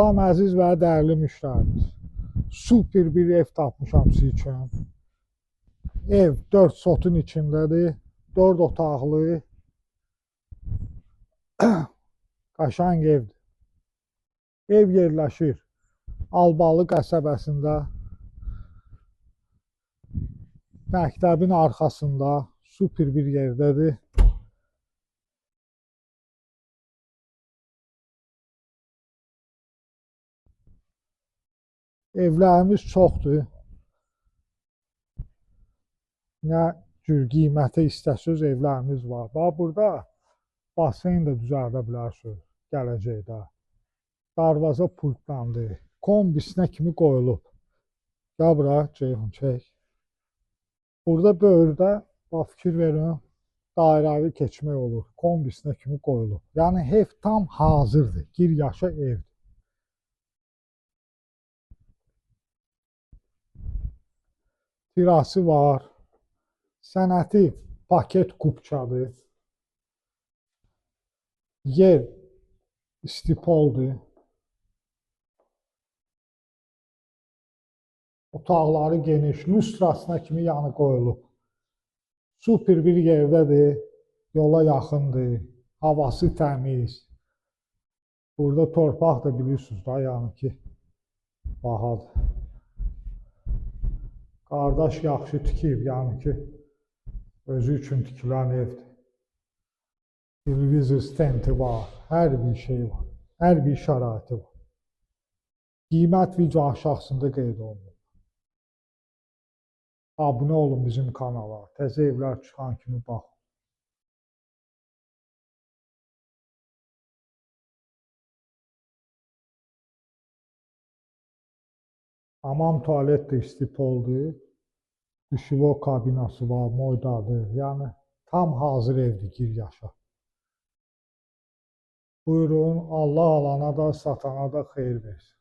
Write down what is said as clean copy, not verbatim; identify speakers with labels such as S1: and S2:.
S1: Salam əziz və dəyərli müştərimiz. Super bir ev tapmışam siz üçün. Ev 4 sotun içindədir. 4 otaqlı. Qəşəng evdir. Ev yerləşir Albalı qəsəbəsində. Məktəbin arxasında super bir yerdədir. Evlərimiz çoxdur. Nə cür qiymətə istəsiniz evlərimiz var. Bax, burada baseyn də düzəldə bilərsiniz gələcəkdə. Darvaza pultlandı. Kombisinə kimi qoyulub. Gəl bura, Ceyhun, çək. Burada böyürdə, bax, fikir verin, dairəvi keçmək olur. Kombisinə kimi qoyulub. Yəni, ev tam hazırdır. Gir yaşa evdir. Terası var. Sənəti paket kupçadır. Yer istipoldur. Otaqları geniş, lüstrasına kimi yanı qoyulub. Super bir yerdədir, yola yaxındır, havası təmiz. Burada torpaq da bilirsiniz da, yəni ki, bahadır. Qardaş yaxşı tikib, yəni ki, özü üçün tikilən evdir. Televizor stendi var, hər bir şey var, hər bir şəraiti var. Qiymət video aşağısında qeyd olunur. Abunə olun bizim kanala, təzə evlər çıxan kimi baxın. Hamam tualet də istipoldur. Duşivo kabinası var, moydadır. Yəni, tam hazır evdir, gir yaşa. Buyurun, Allah alana da, satana da xeyir versin.